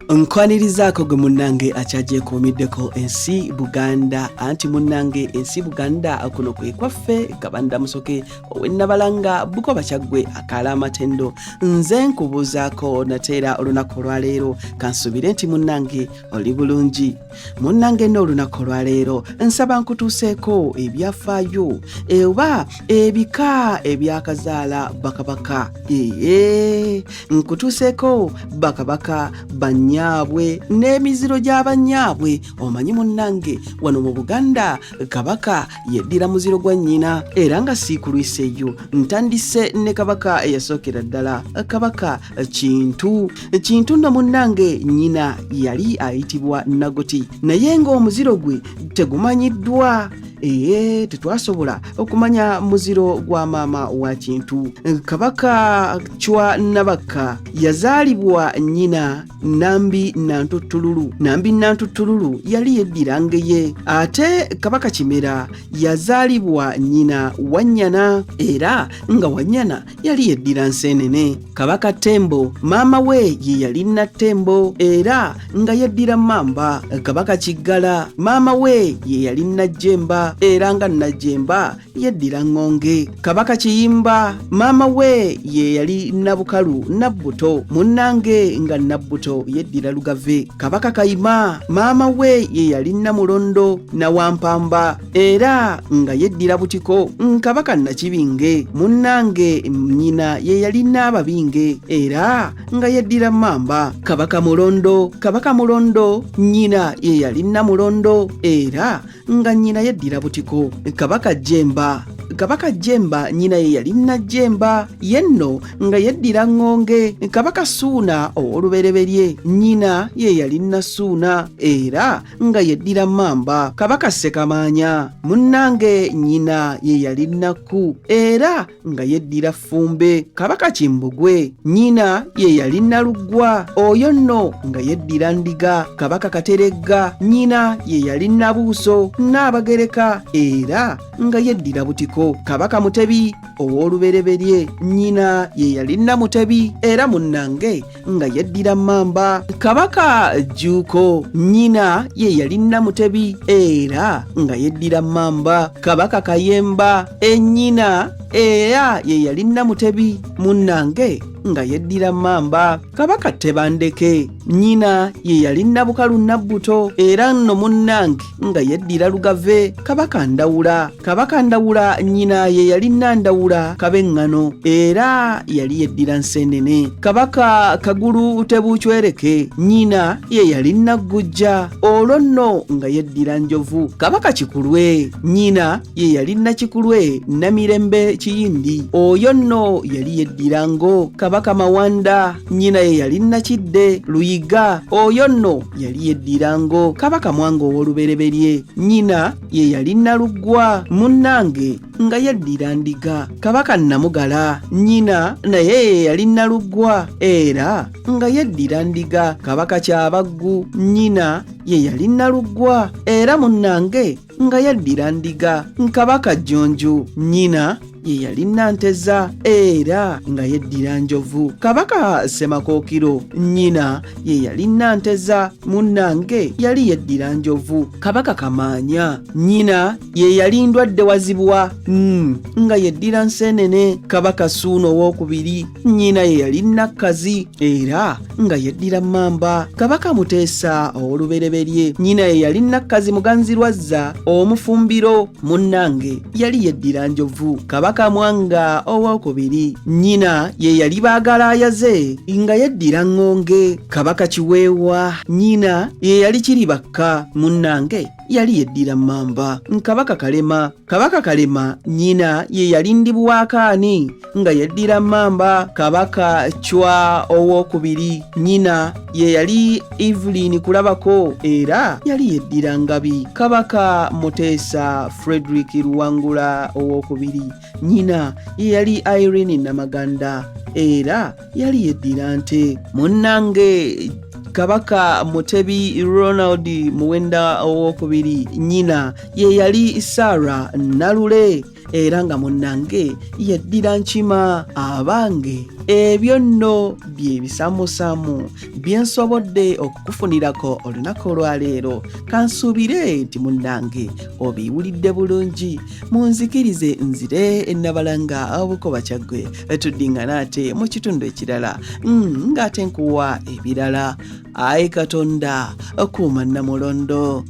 Nkwanirizaako gwe munnange akyagyekuumiddeko ensi Buganda, anti munnange ensi Buganda kuno kwe kwaffe. Kabanda Musoke ow'Ennabalanga, Bukoba, Kyaggwe, akaala amatendo. Nze nkubuuzaako nateera olunaku olwaleero, kansuubire nti munnange oli bulungi. Munnange n'olunaku olwaleero nsaba nkutuuseeko ebyafaayo oba ebika ebyakazaala bakabaka. Ee, nkutuuseeko bakabaka bannyaabwe n'emiziro gya bannyaabwe. Omanyi munnange, wano mu Buganda kabaka yeddira muziro gwa nnyina, era nga siikulwisa eyo ntandise ne kabaka eyasookera ddala, Kabaka Kintu. Kintu nno munnange nnyina yali ayitibwa Nagoti, naye ng'omuziro gwe tegumanyiddwa. Ee, tetwasobola okumanya muziro gwa maama wa Kintu. Kabaka Chwa Nabakka yazaalibwa nnyina Nambi Nantuttululu. Nambi Nantuttululu yali yeddira Ngeye. Ate Kabaka Kimera yazaalibwa nnyina Wannyana, era nga Wannyana yali yeddira Nseenene. Kabaka Tembo, maama we ye yali Nattembo, era nga yeddira Mmamba. Kabaka Kiggala, maama we ye yali Najjemba, era nga Najjemba yeddira Ŋŋonge. Kabaka Kiyimba, maama we ye yali Nabukalu Nabbuto, munnange nga Nabbuto yeddira Lugave. Kabaka Kayima, maama we ye yali Namulondo Nawampamba, era nga yeddira Butiko. Kabaka Nakibinge, munnange nnyina ye yali Naababinge, era nga yeddira Mmamba. Kabaka Mulondo, Kabaka Mulondo nnyina ye yali Namulondo, era nga nnyina yeddira Butiko. Kabaka Jemba, Kabaka Jemba nnyina ye yali Najjemba, ye nno nga yeddira Ŋŋonge. Kabaka Ssuuna ow'olubereberye, nnyina ye yali Nassuuna, era nga yeddira Mmamba. Kabaka Ssekamaanya, munnange nnyina ye yali Nakku, era nga yeddira Ffumbe. Kabaka Kimbugwe, nnyina ye yali Naluggwa, oyo nno nga yeddira Ndiga. Kabaka Kateregga, nnyina ye yali Nabuuso Nnaabagereka, era nga yeddira Butiko. Kabaka Mutebi ow'olubereberye, nnyina ye yali Namutebi, era munnange nga yeddira Mmamba. Kabaka Jjuuko, nnyina ye yali Namutebi, era nga yeddira Mmamba. Kabaka Kayemba, ennyina era ye yali Namutebi, munnange nga yeddira Mmamba. Kabaka Tebandeke, nnyina ye yali Nabukalu Nabbuto, era nno munnange nga yeddira Lugave. Kabaka Ndawula, Kabaka Ndawula nnyina ye yali Nandawula Kabeŋŋano, era yali yeddira Nseenene. Kabaka Kagulu Tebuucwereke, nnyina ye yali Naggujja, olwo nno nga yeddira Njovu. Kabaka Kikulwe, nnyina ye yali Nakikulwe Namirembe Kiyindi, oyo nno yali yeddira Ngo. Kabaka Mawanda, nnyina ye yali Nakidde Luyiga, oyo nno yali yeddira Ngo. Kabaka Mwanga ow'olubereberye, nnyina ye yali Naluggwa, munnange nga yeddira Ndiga. Kabaka Namugala, nnyina naye ye yali Naluggwa, era nga yeddira Ndiga. Kabaka Kyabaggu, nnyina ye yali Naluggwa, era munnange nga yaddira Ndiga. Kabaka Jjonju, nnyina ye yali Nanteza, era nga yeddira Njovu. Kabaka Ssemakookiro, nnyina ye yali Nanteza, munnange yali yeddira Njovu. Kabaka Kamaanya, nnyina ye yali Ndwadde Wazibwa, nga yeddira Nseenene. Kabaka Ssuuna ow'okubiri, nnyina ye yali Nakkazi, era nga yeddira Mmamba. Kabaka Muteesa ow'olubereberye, nnyina ye yali Nakkazi Muganzirwazza Omufumbiro, munnange yali yeddira Njovu. Kabaka Mwanga ow'okubiri, nnyina ye yali Baagalaayaze, nga yeddira Ŋŋonge. Kabaka Kiweewa, nnyina ye yali Kiribakka, munnange yali yeddira Mmamba. Kabaka Kalema, Kabaka Kalema nnyina ye yali Ndibwakaani, nga yeddira Mmamba. Kabaka Chwa ow'okubiri, nnyina ye yali Evelyn Kulabako, era yali yeddira Ngabi. Kabaka Muteesa Frederick Luwangula ow'okubiri, nnyina ye yali Irene Namaganda, era yali yeddira Nte. Munnange Kabaka Mutebi Ronald Muwenda ow'okubiri, nnyina ye yali Sarah Nalule, Era nga munnange yeddira nkima. Abange, ebyo nno bye bisamusamu bye nsobodde okukufunirako olunaku olwaleero. Kansuubire nti munnange obiwulidde bulungi. Munzikirize nzire enabalanga obukoba kyaggwe, tuddingana ate mu kitundu ekirala ng'ate nkuwa ebirala. Ayi Katonda, kuuma Nnamulondo.